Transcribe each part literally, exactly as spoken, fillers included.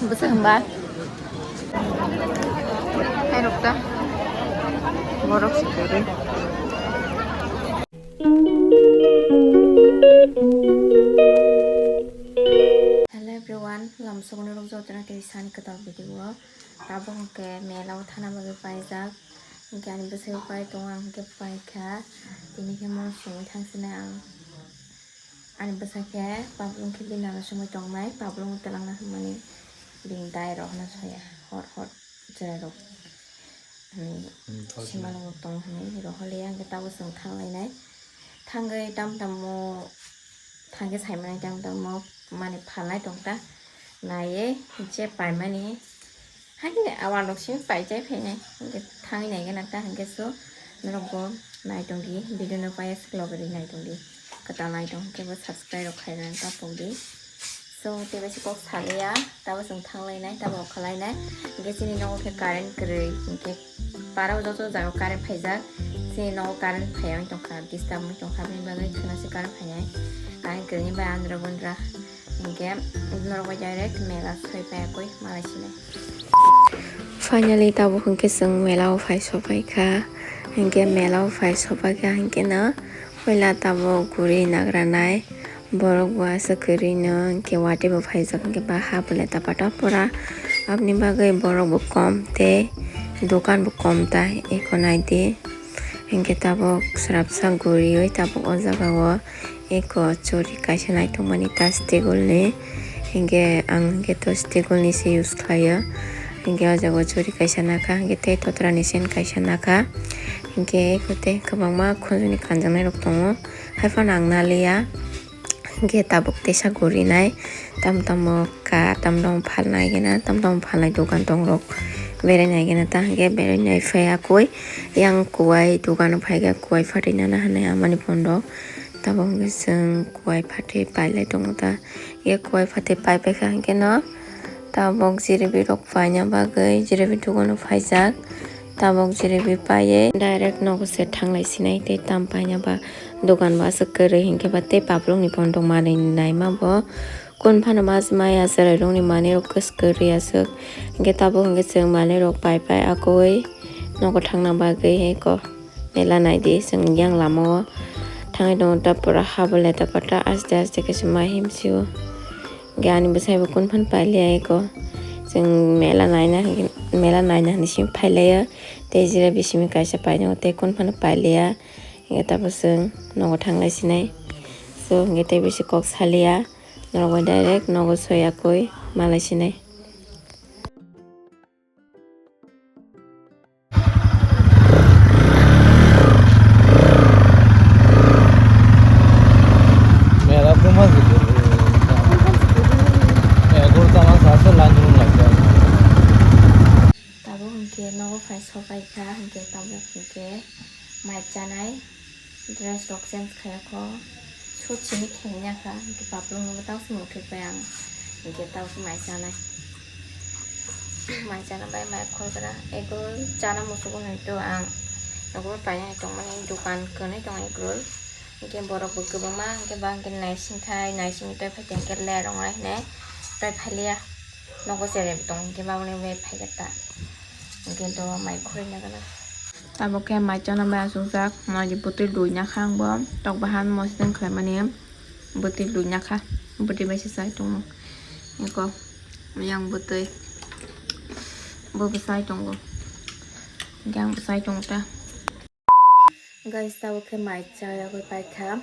Bwswk hwnba? Hai rok ta. Borok se kwrwi. Hello everyone, lamsogoni rok jotono tei sani kwtal video o. Tabuk hwnkhe mela o thana bagwi paijak. Hwnkhe ani bwsai pai tongo, ang hwnkhe paikha. Tini khe mono songwi thangsinai ang. Ani bwsa khe pablung khe bini nana songwi tongnai, pablung twlangna hwnmani bini dai rok hwnna soya, hor hor cherai rok hwnwi Hmm, thok simalwng rok tongo hwnwi rohorliya, hwnkhe tabuk chwng thanglainai. Thangwi tam tamo thangkhe saimanai tam tamo mani phalnai tongta, naiye je paimani. Haikhe awan rok simi paijai phainai, hwnkhe thangwi naigena ta, hwnkhe so norok bo naitongdi, video no paiya swk logori naitongdi, kwtal naitong hwnkhe bo subscribe rok khairoknani ta pokdi. So tei bai se kok saliya, tabo chwng thanglainai, tabo okhalainai, hwnkhe chini nogo khe current kwrwi, hwnkhe para o joto jaga current phaijak, chini nogo current phaiya wng tongkha, disturb wng tongkha, aboni bagwi khwnase current phainai, current kwrwini bai andra bondra. Hingke norok bai direct mela soi paya koi malai sinai. Finally, tabuk hingke chwng mela o phai sopai kha. Hingke mela o phai sopai kha hingke no puila tabuk guri nagra nai borok bo aswk kwrwi no hingke watwi bo phaijak hingke ba ha bo leta pata pura. Aboni bagwi borok bo kom tei dokan bo kom ta eko nai di. Hingke tabuk swrapsa guriwi tabuk o jaga o eko churi kaisa naitokmani ta stegul ni, hingke ang hingke to stegul ni se use khlaio, hingke o jaga o churi kaisa nakha, hingke tei totra ni sen kaisa nakha, hingke eko tei kwbangma khunjoni kanjaknai rok tongo, haiphano ang naliya, hingke tabuk teisa gurinai, tamo tamo ka, tamo tamo phalnai gena, tamo tamo phalnai dogan tong rok, berai nai gena ta hingke berai nai phai akoi, yang kuwai dogan o phai khe kuwai phatwi nana hinui amani phone rok. Tabuk hwnkhe chwng kuwai phatwi pailai tongo ta. Ye kuwai phatwi paipai kha hwnkhe no tabuk jilebi rok paina bagwi jilebi dogano phaijak. Tabuk jilebi paiwi direct nogo se thanglai sinai tei tam paina ba dogan bo aswk kwrwi hwnkhe ba tei paprokni phone rok manwi naima bo. Kun phano mas maya chwrairokni manwi rok kwrwi aswk hwnkhe tabuk hwnkhe chwng manwi rok paipai akoi nogo thangna bagwi eko. Mela naidi chwng yang lama o thangwi tongo ta pura ha bo leta pata aste aste khe se ma himsio. Hwnkhe ani bwsai bo kun phano pailiya eko. Chwng mela naina hwnkhe, mela naina hinwi simi phailaio. Tei jira bisimi kaisa painao tei kun phano pailiya. Hwnkhe tabuk chwng nogo thanglai sinai. So hwnkhe tei bisi kok saliya. Norok bai direct nogo soya koi malai sinai. Mela buma se kuru. Mela kuru tama sa se line room lagi. Tabuk hwnkhe nogo phai sopai kha, hwnkhe tabuk hwnkhe mai chanai. Dress rok change khaya kho, suit simi khengya kha, hwnkhe paplung no tang simi uthik pai ang, hwnkhe tang mai chanai, mai chana bai mai khol gra, egg roll chana musugo nai to ang, nogo pai tong mani dukan kwnwi tong egg roll, hwnkhe borok bo kwbangma, hwnkhe ba hwnkhe naising thai, naising tei phai hwnkhe ler wngnai hinwi tei phaliya, nogo cherai tong hwnkhe baboni bai phai khe ta, hwnkhe to mai khurui nai gana. Tabuk khe mai chana bai achukjak, mai bwtwi lui nakha ang bo, tok bahan mosdeng khlaimani bwtwi lui nakha, bwtwi bai se chai tongo. Eko yang bwtwi bo bwsai tongo, hwnkhe ang bwsai tongo ta. Guys, tabuk khe mai chayagwi paikha,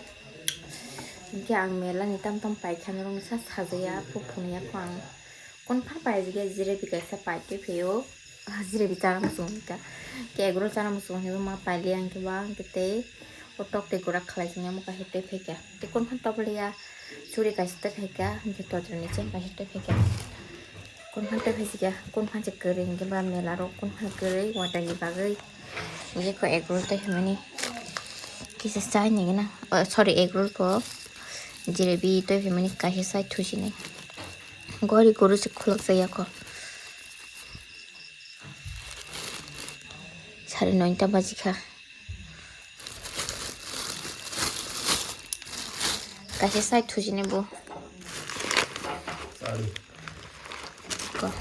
hwnkhe ang mela ni tam tam paikha norok sa sajaya, phuk phunuyakho ang. Konphar paijagya jilebi kaisa paitwi phaio. Ah, jilebi chana muchungo hwnkha. Khe egg roll chana muchungo hwnkhe ma pailiya hwnkhe ba hwnkhe tei o tok tei gura khlai chwngya muka hwtwi phaikha. Tei konphar topliya churi kaisa tei phaikha hwnkhe totrani chen kaisa tei phaikha. Konphar tei phaisikha, konphar se kwrwi hwnkhe ba mela rok konphar kwrwi watani bagwi. Hwnkhe kho egg roll tei hwnmani kisa chai nai gana. Oh, sorry, egg roll kho jilebi tei hwnmani kaisa chai thusinai. Gori guru se khuluk jaya kho. Sare noita baji kha. Kaisa sai thujini bo. Sini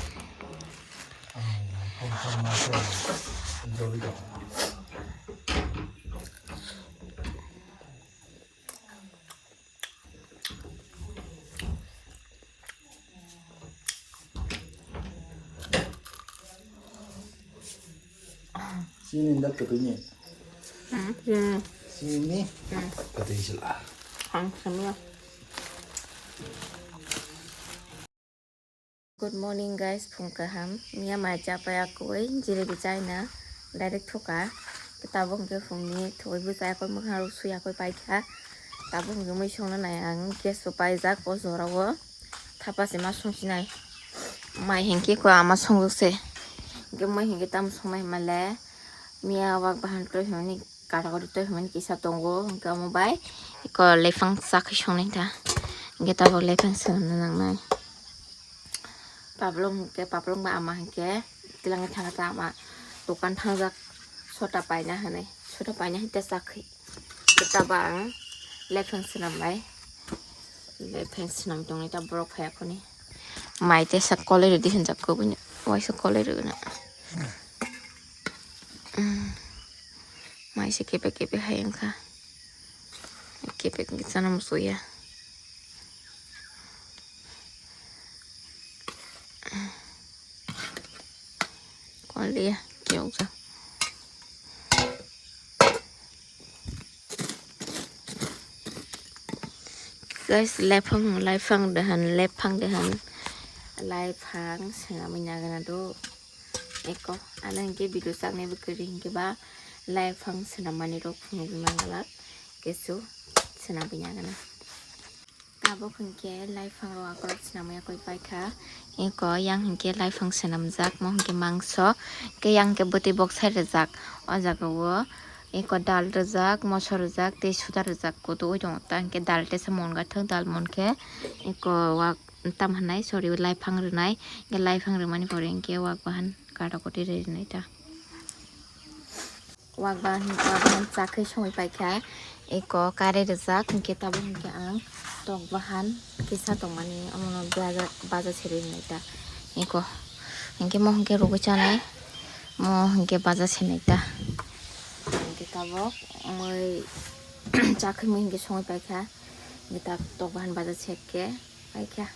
ndak katanya. Hmm, hmm. Sini. Hmm. Katanya sila. Ang semua. Good morning guys, phung kaham. Miya mai cha pai akoi, jilebi chaina direct thoka. Tabuk hwnkhe phungni thogwi bwchai akoi, mwkhang rok sui akoi paikha. Tabuk hwnkhe mui songna nai ang, gas bo paijak o jorao. Thapa se ma songsinai. Mai hinkhe ko ama songjak se. Hwnkhe mui hinkhe tamo songnai hwnmale. Miya wak bahan twi hwnmani, kata kati twi hwnmani kisa tongo, hwnkhe omo bai eko lephang chakhe songnai ta. Hwnkhe tabuk lephang swnamna nangnai. Pablong hwnkhe, pablong ba ama hwnkhe twlangwi thangkha ta ama dokan thangjak sota paina hwnwi, sota paina hwnkhe chakhe. Tabuk ang lephang swnambai. Lephang swnam tongnai ta borok phaiya khoni. Mai tesa kolai rwdi hwnjak koboni. Waisa kolai rwna. Mai se kepek kepek hai wngkha. Kepek wngkhe chana musuya. Kaliya kiyokjak. Guys, lephang, lephang dehan, lephang dehan. Lephang swnamwi nagana do. Eko, ano hinkhe video chaknai bo kwrwi hinkhe ba lephang swnammani rok phunugwi mangalak. Kesu swnamwi nagana. Tabuk hinkhe lephang rok akolok swnamwi yakoi paikha. Eko yang hinkhe lephang swnamjak, mo hinkhe mangso. Ke yang hinkhe bwtwi boksai rwjak. O jaga o eko dal rwjak, moso rwjak, tei suda rwjak. Kutu oi tongo ta hinkhe dal tesa mon gathang, dal mon khe eko wak tam hwnai, sorry, lephang rwnai. Hinkhe lephang rwmani pore hinkhe wak bahan kata koti rwnai ta. Wak bahan, wak bahan chakhe songwi paikha. Eko kare rwjak, hinkhe tabuk hinkhe ang tok bahan kisa tongmani omono baja, baja serwi hinwi ta. Eko hinkhe mo hinkhe rwgwi chanai, mo hinkhe baja senai ta. Hinkhe tabuk mui chakhe mui hinkhe songwi paikha. Hinkhe ta tok bahan baja serkhe paikha.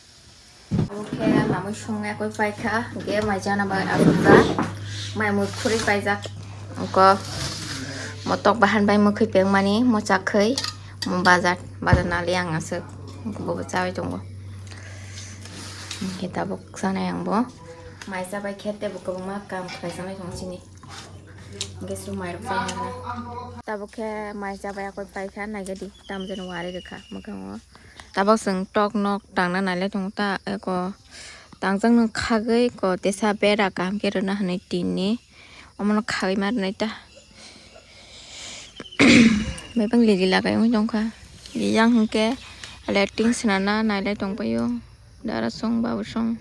Oke, mamui songya koi paikha, ge mai jana bai asukjak, mai mui khuri paijak. Oko motok bahan bai mukhui pengmani, mo chakhai, mo bazar, bazar nali ang asuk, bobo chawi tongo. Oke, tabuk sanai ang bo. Mai chabai khete bo kwbangma kam khlai sanai tongo chini. Gas rok mai rok chawi nangna. Tabuk khe mai chabai akoi paikha, naigadi, tamjani wari rwkha mwkhango. Tabuk chwng tok nok tangna nailai tongo ta, eko tangjak nung khagwi eko tesa bera kaham khe rwna hinwi tinni omono khagwi ma rwnai ta. Bebak ligi lagai wngwi tongkha. Yang hinkhe lighting swnamna nailai tongpaio. Dara song babu song.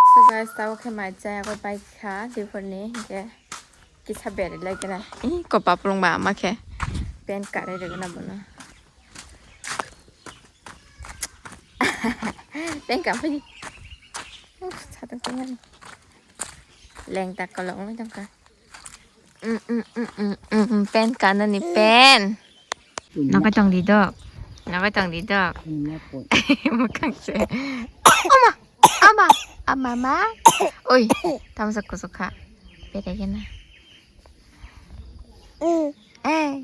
So guys, tabuk khe mai chaya koi paikha, diphorni hinkhe kisa beri lai kena. Ih, kopa pulung ba ama khe. Pen kare rwgwna bono. Pen kampani. Uf, satang tangani. Lengta kolok wngwi tongkha. Mm, mm, mm, mm, mm, mm, pen kanani pen. Nokai tong di dok. Nokai tong di dok. Mwkhang se. Ama, ama, ama ma. Oi, tamsa kusuk kha. Beda gena. Eh.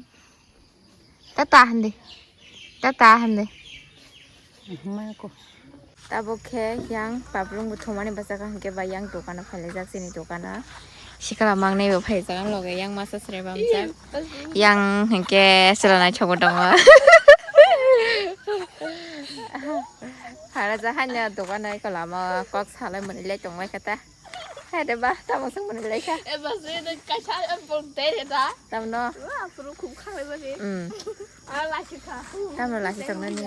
Tata hande. Tata hande. Mako. Tabuk khe yang paprung bo thumani bwsakha hinkhe ba yang dukano phailaijak chini dukano. Sikla mangnai bo phaijak ang loge yang masa sreba amjak. Yang hinkhe chwla naithok bo tongo. Hara jahanya dukano eko lama kok salai mwnwi lai tonglaikha ta. Hai de ba, tamo sung mwnwi lai kha. E ba se de kaisa e pon te re da. Tamno. Wa puru khum kha le ba de. Mm. A la se kha. Tamno la se tong nani.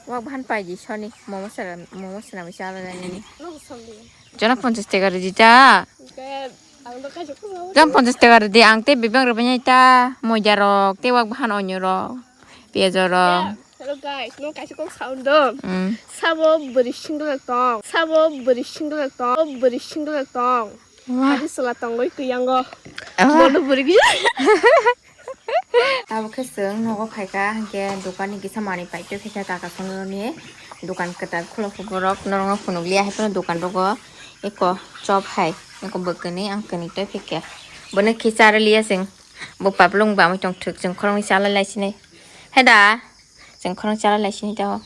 Wa ban pai di soni. Momo sara, momo sara mi sala nani. No song de. Jona ponchas taka rwdi ta. Ke ang do kaisa khum. Jona ponchas taka rwdi, ang te bibang rwbai nai ta. Moja rok, te wak bahan onyo rok. Piyaj rok. Hello guys, no kaisa kok sound do. Mm. Sabo bwrwi single tong. Sabo bwrwi single tong. Bwrwi single tong. Wah. Adi sala tongwi kuyango. Ah. Bono bwrwi. Abo khe chwng nogo phaikha, hwnkhe dokanni kisa manwi paitwi phaikha kaka phunukni. Dokan kwtal khulokhe borok norokno phunukliya, hai phano dokan rogo eko chop hai, eko bwkwnwi ang kwnwi tei phaikha. Bono khe charwliya chwng. Bo paplung bamwi tongthwk, chwng khoroknwi chalai lai sinai. Hai da? Chwng khorang chala lai sini tao.